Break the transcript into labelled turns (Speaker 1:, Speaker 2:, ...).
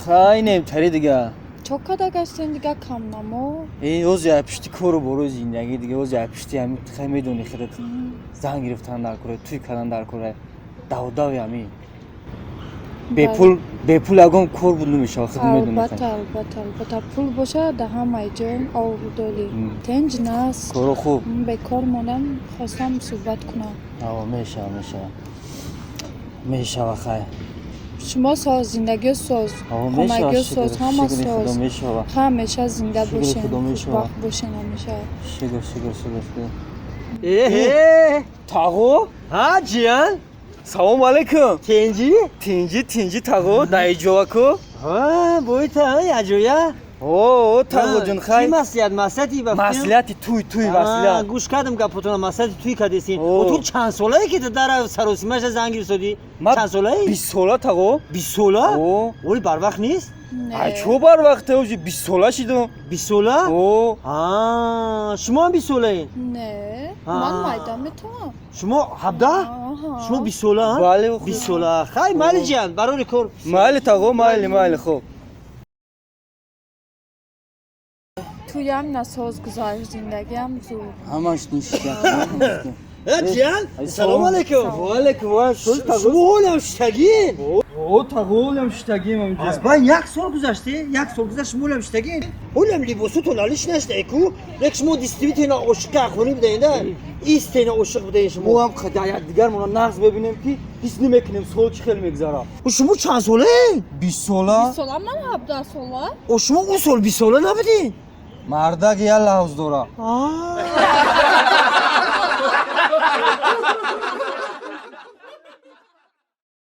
Speaker 1: Хайнем тари дига.
Speaker 2: Чо када гаштен дига камнамо?
Speaker 1: Э, ози ай пишти кору борои зиндагӣ дига, ози ай пишти ҳами хай медони худат, зан гирифтан дар кора, туй кардан дар кора, давдави ҳами. Бепул, бепул ягон кор буд намешава, худ медони.
Speaker 2: Албатта, албатта, албатта, пул боша, да ҳамаи ҷо обрӯдолӣ. Тенҷ нас?
Speaker 1: Коро хуб.
Speaker 2: Бекор мондам, хостам суҳбат кунам.
Speaker 1: Аво, мешава, мешава. Мешава, хай.
Speaker 2: Шумо соз, зиндагиё соз,
Speaker 1: Аво, мешава,
Speaker 2: хонагиё соз,
Speaker 1: шукр,
Speaker 2: ҳама
Speaker 1: шукри
Speaker 2: соз.
Speaker 1: Худо, мешава.
Speaker 2: Ҳамеша зинда
Speaker 1: Шукри
Speaker 2: бошен,
Speaker 1: Худо, мешава.
Speaker 2: хушбахт бошен ҳамеша.
Speaker 1: Шукр, шукр, шукр, шукр.
Speaker 3: Эҳе!
Speaker 1: Тағо?
Speaker 3: Ҳа, ҷиян?
Speaker 1: Салом алейкум.
Speaker 3: Тинҷӣ?
Speaker 1: Тинҷи, тинҷи, тағо, даиҷоваку?
Speaker 3: Ҳа, боита, яҷоя?
Speaker 1: О, тағо ҷон, хай.
Speaker 3: Чӣ маслиҳат, маслиҳати ба фикр?
Speaker 1: Маслиҳати туй, туй, маслиҳат.
Speaker 3: Гӯш кардам гапотона, маслиҳати туй кардесин.
Speaker 1: О.
Speaker 3: О, ту чанд солае ки дара саросимаша занг гирифтодӣ?
Speaker 1: Ма
Speaker 3: Чанд солаи?
Speaker 1: 20 сола, тағо.
Speaker 3: 20 сола?
Speaker 1: О.
Speaker 3: Оли барвақт нест?
Speaker 2: Не.
Speaker 1: Ай, чо барвақте, уже 20 сола шидам.
Speaker 3: 20 сола?
Speaker 1: О.
Speaker 3: А, шумо ҳам 20 солаин?
Speaker 2: Не,
Speaker 3: А.
Speaker 2: ман майда метавонам.
Speaker 3: Шумо 17?
Speaker 2: Аҳа.
Speaker 3: Шумо 20 сола?
Speaker 1: Бале.
Speaker 3: 20 сола. Хай, майли, ҷиян, барори кор.
Speaker 1: Майли, тағо, майли, майли, хуб.
Speaker 2: Туям насоз гузашт, зиндагиам зур.
Speaker 1: Ҳамаш ништяк.
Speaker 3: Э, ҷиян, салом алейкум.
Speaker 1: Ва алейкум ва соз, тағо.
Speaker 3: Шумо ҳолам шиштагин?
Speaker 1: О, тағо, ҳолам шиштагим.
Speaker 3: Аз байн як сол гузаште, як сол гузашт, шумо ҳолам шиштагин. Ҳолам либосутон алиш нашда ку, лек шумо действительно ошиқи ахвонӣ будаин да, истина ошиқ будаин
Speaker 1: Мо
Speaker 3: шумо.
Speaker 1: ҳам якдигармонро нағз мебинем, ки ҳис намекунем сол чӣ хел мегзарад.
Speaker 3: О, шумо чанд солаин?
Speaker 1: 20 сола.
Speaker 2: 20 сола, ман 17 сола.
Speaker 3: О, шумо он сол 20 сола набудин?
Speaker 1: Мардак як лавз дора.
Speaker 3: А.